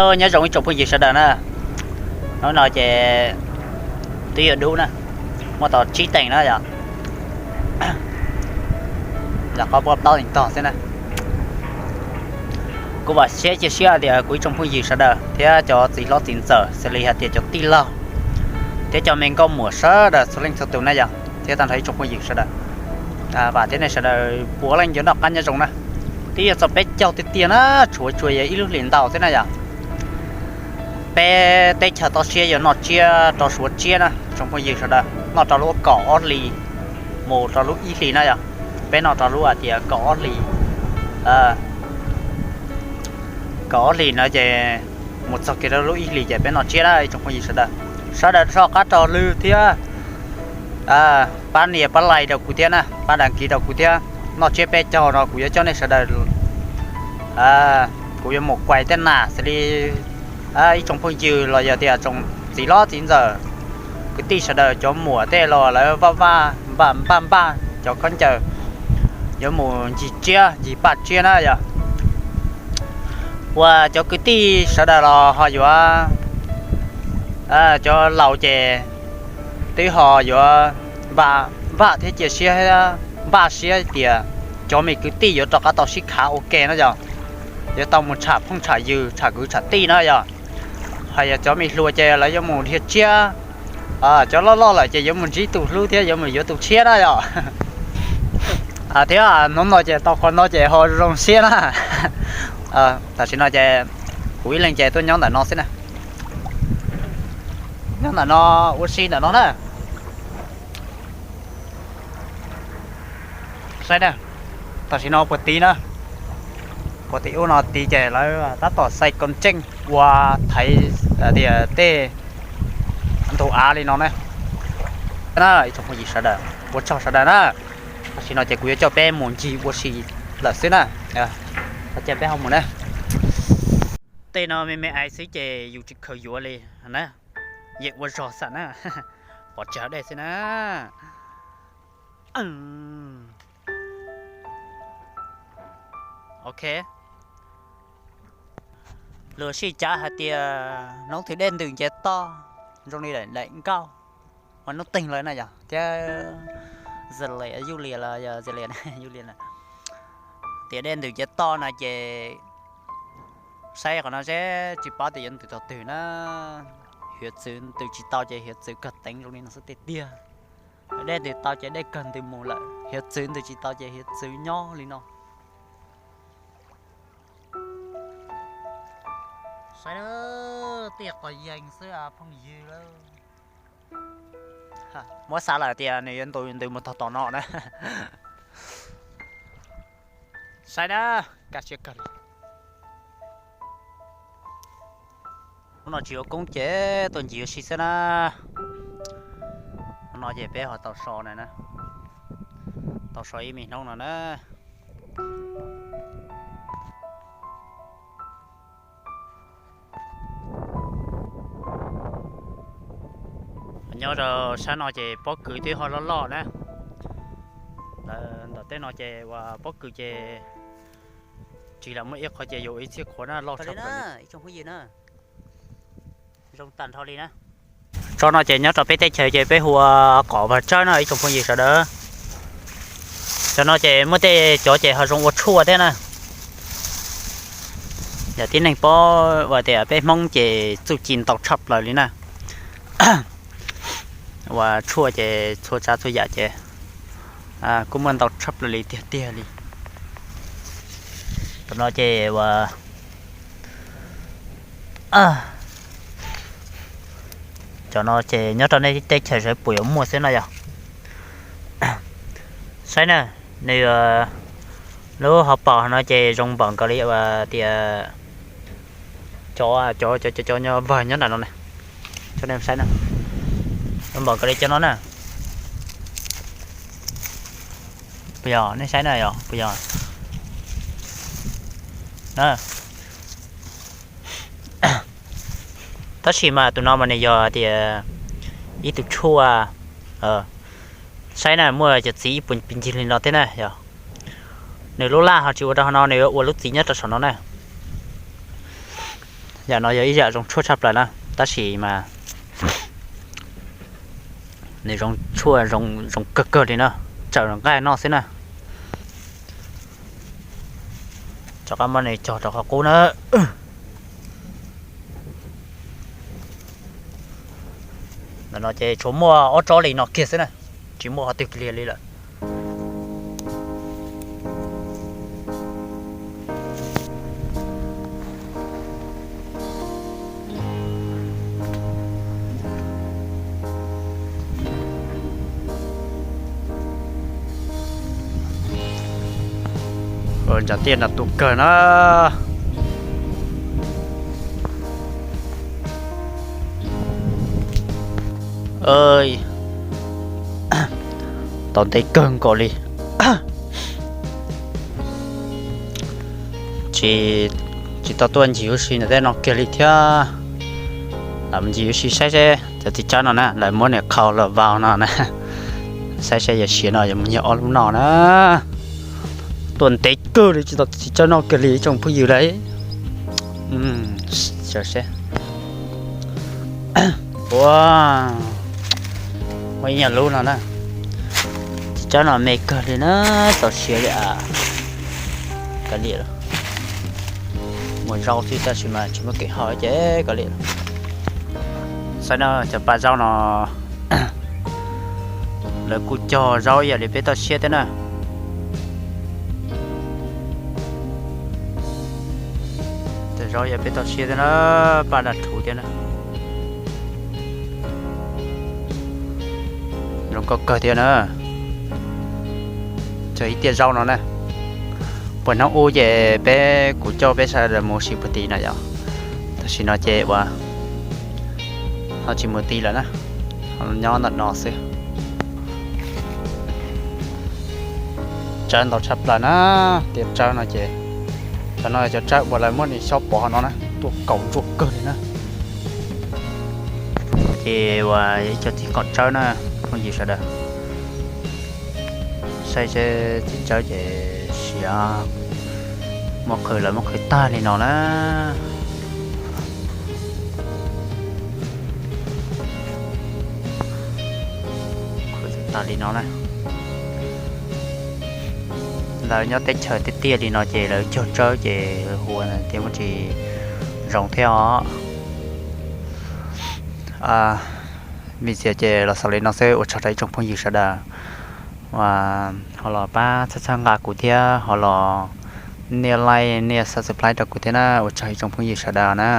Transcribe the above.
Nyob zoo ib tsoom phooj ywg sawv daws na, hnub no ces twb yuav dub na, muaj tau tsib teev na yog, yog qhov pua plaub teev tog xwb na. Kuv vam thiab cia siab tias kuv ib tsoom phooj ywg sawv daws thiab cov txiv hlob txiv ntxawm xws li hais tias cov tij laug thiab cov me nkauj muam sawv daws txhua leej txhua tus na yog, thiab tag nrho ib tsoom phooj ywg sawv daws, vam thiab nej sawv daws puav leej yuav noj qab nyob zoo na. Twb yuav txog peb caug tiag tiag na, tshuav tsuas yog ib lub hlis ntau xwb na yog. Peb teb chaws toj siab yuav noj tsiab rau suav tsiab na tsoom phooj ywg sawv daws, noj rau lub kaum ob hlis mus rau lub ib hlis na yog. Peb noj rau lub hais tias kaum ob hlis, kaum ob hlis na ces mus txog kiag rau lub ib hlis ces peb noj tsiab na ib tsoom phooj ywg sawv daws. Sawv daws rov qab rau lwg thiab pab nias pab like rau kuv thiab na, pab đăng ký rau kuv thiab. Noj tsiab peb caug no kuv yuav coj nej sawv daws, kuv yuav mus kuais tej nas xws li ib tsoom phooj ywg los yog tias tsoom txiv hlob txiv ntxawm, kwv tij sawv daws cov muam tej los lawv vaj vaj npaj npaj cov khaub ncaws yuav mus ncig tsiab ncig paj tsiab na yog. Uas cov kwv tij sawv daws los ho yuav, cov laus ces twb ho yuav npaj thiab cia siab, npaj siab tias cov me kwv tij yuav rov qab tau sib khav ua ke na yog, yuav tau mus tsham phooj tsham ywg tsham kwv tsham tij na yog. Hos yog cov me hluas ces lawv yuav mus dhia tsiab, cov loj loj lawm ces yuav mus ntsib tus hlub thiab yuav mus yuav tus tshiab na yog. Thiab hnub no ces tau qhov no ces ho zoo siab na. Tam sim no ces kuv ib leeg ces tuaj nyob ntawm no xwb na, nyob ntawm no ua si ntawm no na. Saib na, tam sim no puag tid na, puag tim ub no tid ces lawv tab tom xais koos tseej ua thaiv tias tej ntug av li no na. Na ib tsoom phooj ywg sawv daws, ua tsaug sawv daws na. Tam sim no ces kuv yuav coj peb mus ncig ua si lawm xwb na. Ces peb ho mus na. Tej no me me ais xwb ces yus tsis khaws yuav li na, yeej ua zog xam na, pov tseg dej xwb na. Ok, luag sij cav hais tias hnub twg dej ntws nce toj zoo li daim nkauj ua hnub teeg lawm na yog thiab. Zes Lias, Yuj Lias los yog Zes Lias, Yuj Lias na, tias dej ntws nce toj no ces saib qhov no seb tsis paub tias yuav ntws tau twg na. Hiav txwv ntws tsis tau ces hiav txwv kawg teev zoo li no xwb tiag tiag. Dej ntws tau ces dej kawg ntws mus lawm, hiav txwv ntws tsis tau ces hiav txwv nyob li no. Saib na, tej qos yees xwb phooj ywg lawm. Muab xav lawm tias nws yuav ntws mus tog tom no na. Saib na, kaj siab kawg li. Hnub no tsis ua koob ces tuaj ncig ua si xwb na. Hnub no ces peb ho tau so na, tau so ib me hnub no na. Nyob rau sab no ces pob kws twb ho loj loj na. Ntawm tej no ces uas pob kws ces tsis lam muaj ib qho ces yus ib txhia qhuav na loj tshaj plaws li. Zoo tag nrho li na. Tsob no ces nyob rau peb teb chaws ces peb hu ua qos vag tsawb no ib tsoom phooj ywg sawv daws. Cov no ces muaj tej cov ces ho zoo ua tshuaj thiab na. Yog tib neeg paub ua tias peb Hmoob ces txuj ci ntau tshaj plaws li na. Ua tshuaj ces txhua tsav txhua yam ces kuj muaj ntau tshaj plaws li tiag tiag li. Tam no ces ua, cov no ces nyob rau nej teb chaws saib puas yuav muaj xwb no yog. Saib na, nws lub hauv paus no ces zoo npaum nkaus li ua tias cov, cov, cov, cov nyob vawg nyob nram no na. Cov nej saib na, zoo npaum nkaus li cov no na. Puas yog nej saib na yog puas yog? Tab sis mas tus no mas nws yog tias ib tug tshuaj, saib na muaj cov txiv ib puas pis ncig li no thiab na yog. Nws lub laj ho tsis ua rau no, nws ua lub txiv nyob rau saum no na. Yam no yog ib yam zoo tshuaj tshaj plaws na, tab sis mas nws zoo tshuaj zoo kawg kawg li na, tsaws nqaij noj xwb na. Rov qab muab nws cog rau qhov qub na. Ntawm no ces tshuav muaj ob tsob li no kiag xwb na, tsis muaj qhov twg kiag li lawm. Ntsav tiaj no tu kawg na. Tau ntev kawg nkaus li. Tsis tau tuaj ncig ua si ntawm tej no kiag li thiab. Lam mus ncig ua si saib seb cov txiv tsawb no na, lawv muab niam qhau los vau no na. Saib seb yog siav no yuav mus yog ob lub no na. Tuaj ntev kawg li tsis tau txiv tsawb no kiag li tsoom phooj ywg lauj. Ua, muaj ib nyuag lub no na. Txiv tsawb no me kawg li na, txaus siav li a. Kav liam, muaj zaub xwb tab sis mas tsis muaj kev hau ces kav liam. Saib na, cov pa zaub no lawv kuj cog zaub ib yam li peb toj siab thiab na. Cog zaub ib yam peb toj siab thiab na, paj daj rhuv thiab na. Zoo nkauj kawg thiab na. Cog ib tiaj zaub no na. Puag hnub ub ces peb, kuv coj peb sawv daws mus ua si puag tid na yom. Tam sim no ces uas ho tsis mus tid lawm na, nyob ntawm no xwb. Tsawb ntau tshaj plaws na, tiaj tsawb no ces, cov no cov tsawb uas lawv muab nws xyob pov no na, tuaj kaus ntsuab kawg li na. Ces uas ib co txiv qaum tsawb na, phooj ywg sawv daws, saib seb txiv tsawb ces siav, muaj qhwv lawv muab qhwv tag li no na. Qhwv tag li no na. Lawv nyob teb chaws tiaj tiaj li no ces lawv cog tsawb ces hu ua tias muaj tsis zoo thiab os. Vim txiv ces los xaus li no xwb, ua tsaug rau ib tsoom phooj ywg sawv daws uas ho los pab txhawb txhawb nqa kuv thiab ho los nias like nias subscribe rau kuv thiab na, ua tsaug ib tsoom phooj ywg sawv daws na.